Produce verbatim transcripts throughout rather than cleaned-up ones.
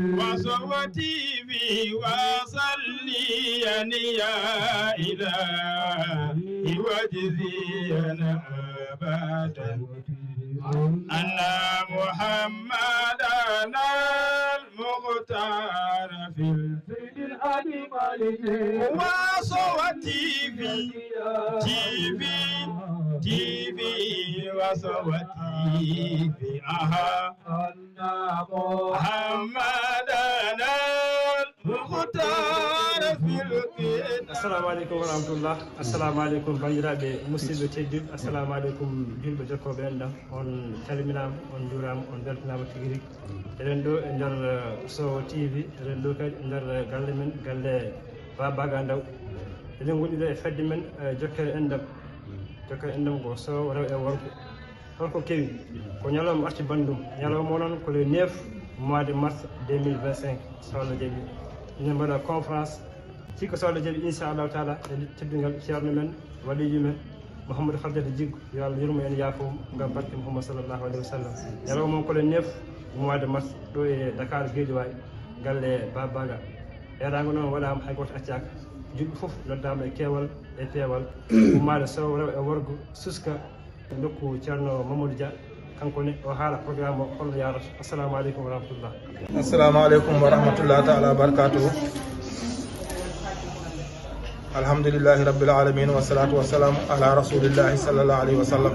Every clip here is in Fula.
وصوتي في وصليا يا إلهي وجزيا أبدا أن محمدا المختار في الفيل الأبي وصوتي في تي في تي في وصوتي في أها Assalamu aleykum wa rahmatullah. Assalamu aleykum banndiraaɓe musidɓe tedduɓe. Assalamu aleykum julɓe jokkooɓe enɗam. On calminaama, on njuuraama, on mbeltanaama tigi rigi. Eɗen ɗo e nder, eh, Sowo T V, eɗen ɗo kadi e nder, eh, galle men, galle Ba Baga Ndaw. Eɗen ngoni ɗo e fedde men, eh, jokkere enɗam. Jokkere enɗam ko Sowo rewo e worgo. Holko kewi? Ko ñalawma arti banndum. Ñalawma o noon ko le neuf mois de mars deux mille vingt-cinq, so Allah jaɓi. Enen mbaɗa conférence, hikka so Allah jaɓi, inchallahu taala, e teddungal ceerno men, waliyu men, Mouhamadou Khardiata Jiggo, yo Allah yurmo en, yaafo mo, ngam barke Mouhamadou sallallahu alayhi wa sallam. Ñalawma o ko le neuf mois de mars, ɗo e Dakar, Guédiawaye, galle Ba Baga. Eeraango noon waɗaama, hay gooto accaaka. Julɓe fof noddaama e keewal, e peewal, ummaade Sowo rewo e worgo, suska, nokku Ceerno Mamadou Dia, kanko ne o haala programme o, holno yaarata. Assalamu aleykum wa rahmatullah. Assalamu aleykum wa rahmatullah taala wa barakatuhu. Alhamdulillahi rabbil alamin, wa salatu wa salamu ala rasulillahi sallallahu alayhi wa sallam.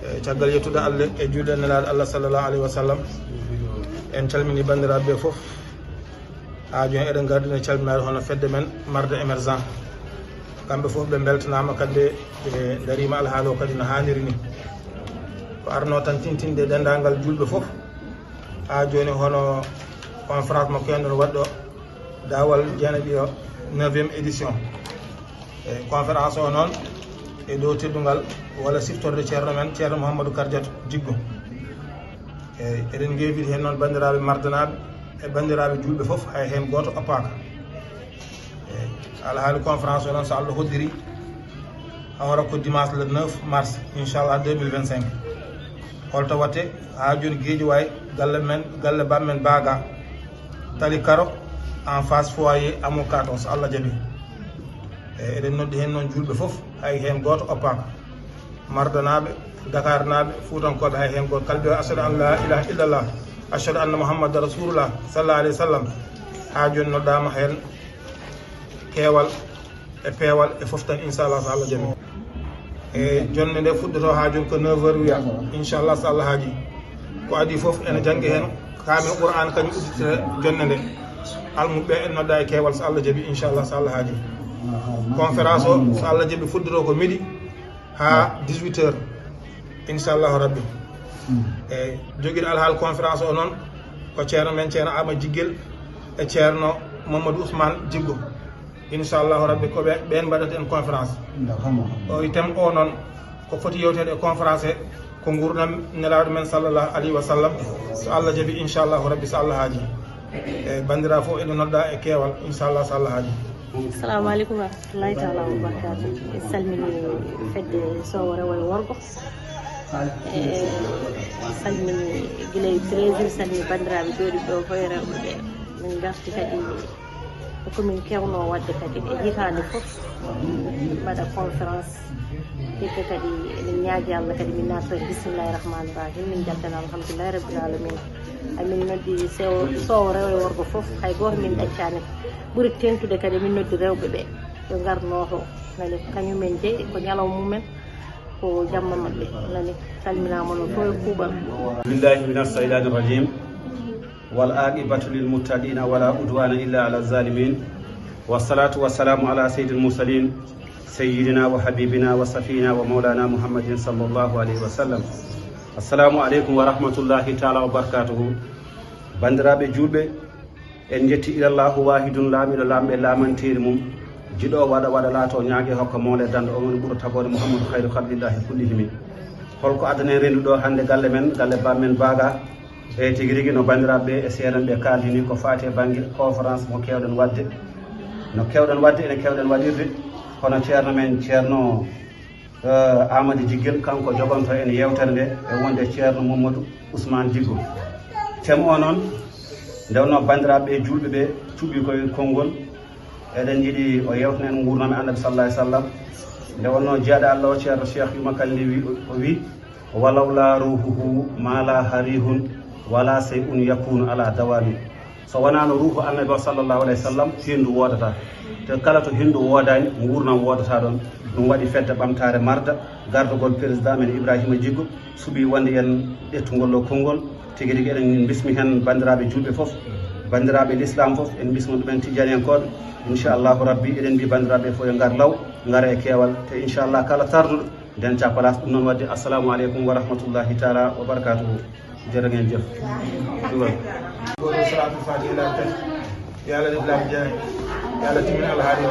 E caggal yettude Allah e juulde Nelaaɗo Allah sallallahu alayhi wa sallam, en calmini banndiraaɓe ɓe fof. Haa jooni eɗen ngardi no calminaade hono fedde men Marde Émergent. Kamɓe fof ɓe mbeltanaama kadi, ɓe ndariima alhaali o kadi no haaniri ni. Ko arno tan tintinde denndaangal julɓe fof. Haa jooni hono conférence mo keewɗen waɗde o, Daawal Jeenaɓi o, neuvième édition. E conférence o noon, e dow teddungal walla siftorde ceerno men, Ceerno Mouhamadou Khardiata Jiggo. E eɗen ngeewiri heen noon banndiraaɓe mardanaaɓe e banndiraaɓe julɓe fof, hay heen gooto oppaaka. E alhaali conférence o noon, so Allah hoddiri, hawra ko dimanche le neuf mars, inchallah, deux mille vingt-cinq. Holto watte? Haa jooni Guédiawaye, galle men, galle bammen Baga, tali karo, en face foyer Amour quatre, so Allah jaɓi. E eɗen noddi heen noon julɓe fof, hay heen gooto oppaaka. Mardanaaɓe, Dakarnaaɓe, Fuutankooɓe, hay heen gooto. Kala mbiyo ashhadu an la ilaha illallah, ashhadu anna Muhammadan rasulullah, sallallahu alayhi wa sallam. Haa jooni noddaama heen keewal e peewal e fof tan, inchallah, so Allah jaɓi. E jonnde nde fuɗɗoto haa jooni ko neuf heures wiya, inchallah, so Allah haaji. Ko adii fof ene janngi heen kaamil Qur'an, kañum udditata jonnde nde. Almuɓɓe en nodda e keewal, so Allah jaɓi, inchallah, so Allah haaji. Conférence o, so Allah jaɓi, fuɗɗoto ko midi haa dix-huit heures, inchallahu rabbi. E jogiiɗo alhaali conférence o noon ko ceerno men, Ceerno Ama Jiggel, e Ceerno Mamadou Ousmane Jiggo. Inchallahu rabbi, ko ɓe, ɓeen mbaɗata en conférence. O thème o noon ko foti yewteede e conférence he ko nguurndam Nelaaɗo men sallallahu alayhi wa sallam, so Allah jaɓi, inchallahu rabbi, so Allah haaji. E banndiraaɓe fof ene nodda e keewal, inchallah, so Allah haaji. Assalamu aleykum wa rahmatullahi taala wa barakatuh. En calmini fedde Sowo rewo e worgo. E salmini gila e Brésil, salmini banndiraaɓe jooɗiiɓe ɗo fof e rewɓe ɓe. Min ngarti kadi ko min keewno waɗde kadi e hitaande fof, mbaɗa conférence. Hikka kadi emin ñaagi Allah kadi min naata bismillahi rahmani rahim, min njaltana alhamdulillahi rabbil alamin. Amin noddi Sowo, Sowo rewo e worgo fof, hay gooto min ɗaccaani. Ɓuri teeŋtude kadi min noddi rewɓe ɓe, ɓe ngarnoo to, nani, kañumen de ko ñalawma mumen, ko jamma maɓɓe, nani, calminaama noon fof e kuuɓal. Billahi min ash-shaytani rajim. والعاقبة للمتقين ولا عدوان إلا على الظالمين. والصلاة والسلام على سيد المرسلين سيدنا وحبيبنا وصفينا ومولانا محمد صلى الله عليه وسلم. السلام عليكم ورحمة الله تعالى وبركاته. Banndiraaɓe juulɓe, en njetti ilallahu wahidun, laamiiɗo laamɓe, laamanteeri mum, jiɗo waɗa, waɗa laato, ñaage hokka, moole danda, on woni ɓuro tagoore Muhammadu khayru khalqillahi kullihimi. Holko addani en renndo ɗo hannde galle men, galle bammen Baga? Eyi, tigi rigi, no banndiraaɓe ɓe e seeɗan ɓe kaaldini, ko faati e bannge conférence mo keewɗen waɗde. No keewɗen waɗde, ene keewɗen waɗirde, kono ceerno men, ceerno, eh, Amadou Jiggel, kanko jogonto en yeewtere nde, e wonde ceerno Mamadou Ousmane Jiggo. Thème o noon, Nde wonnoo banndiraaɓe julɓe ɓe cuɓii koye konngol, eɗen njiɗi o yewtina en nguurndam e Annabi sallallahu alayhi wa sallam. Nde wonnoo jiyaaɗo Allah o, Ceerno Cheikh Yuma Kane Ly, wi, o wi, "Walaw laa ruuhuhu maa laaha riihun, wa laa shay'un yakuunu alaa dawaami." So wonaano ruuhu Annabi o sallallahu alayhi wa sallam, henndu woodataa. Te kala to henndu woodaani, nguurndam woodataa ɗoon. Ɗum waɗi fedde ɓamtaare Marda, gardagol président men Ibrahima Jiggo, suɓii wonde en ƴettugol ɗo konngol. Tigi rigi eɗen mbismi heen banndiraaɓe julɓe fof, banndiraaɓe l'islam fof, en mbisma ɗumen tijaniyankooɓe. Inchallahu rabbi, eɗen mbiya banndiraaɓe fof yo ngar law, ngara e keewal. Te inchallah kala tarduɗo, nden ca place. Ɗum noon waɗde, assalamu aleykum wa rahmatullahi taala wa barakatuhu. Jërë ngeen jëf. Dugal. Salatul Fatiha ila tati. Yàlla def lam jaay. Yàlla timin alhaari.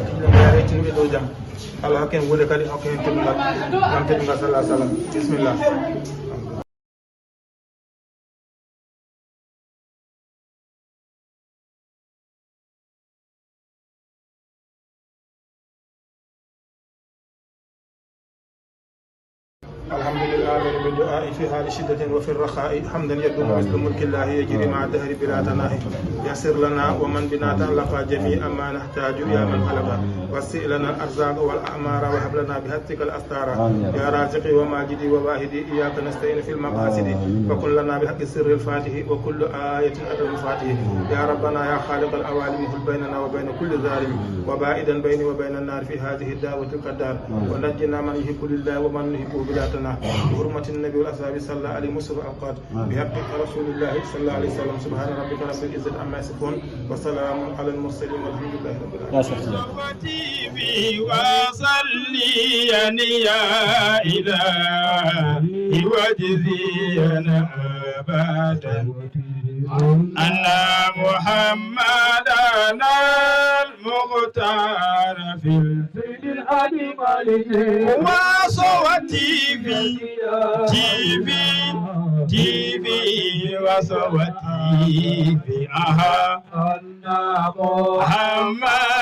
Timin alhaari, timin ɗo jam. Allah hokken wuude kadi, hokken teddungal. Ngam teddungal sallallahu alaihi wasallam. Bismillah. الحمد لله، آمين بالدعاء في حال شدة وفي الرخاء، حمدا يدوم مثل ملك الله يجري مع الدهر بلا تناهي. يسر لنا ومن بنا تعلق جميع ما نحتاج يا من خلق. وسع لنا الأرزاق والأعمار وهب لنا بحقك الأستار. يا رازقي وماجدي وواحدي، إياك نستعين في المقاصد. وكن لنا بحق سر الفاتح وكل آية أتى المفاتيح. يا ربنا يا خالق العوالم، حل بيننا وبين كل ظالم، وباعدا بيني وبين النار في هذه الدعوة القدار. ونجنا من يحب لله ومن نحبه بلا تناهي. بحرمة النبي والأصحاب صلى عليه مصر الأوقات. بحق رسول الله صلى الله عليه وسلم. سبحان ربك رب العزة عما يصفون، وسلام على المرسلين، والحمد لله رب العالمين. وصليا يا إلهي وجزيا أبدا أن محمدنا المختار في الفيل الأجمل. وصوى تي في، تي في، تي في، وصوى تي في، أها. أن محمد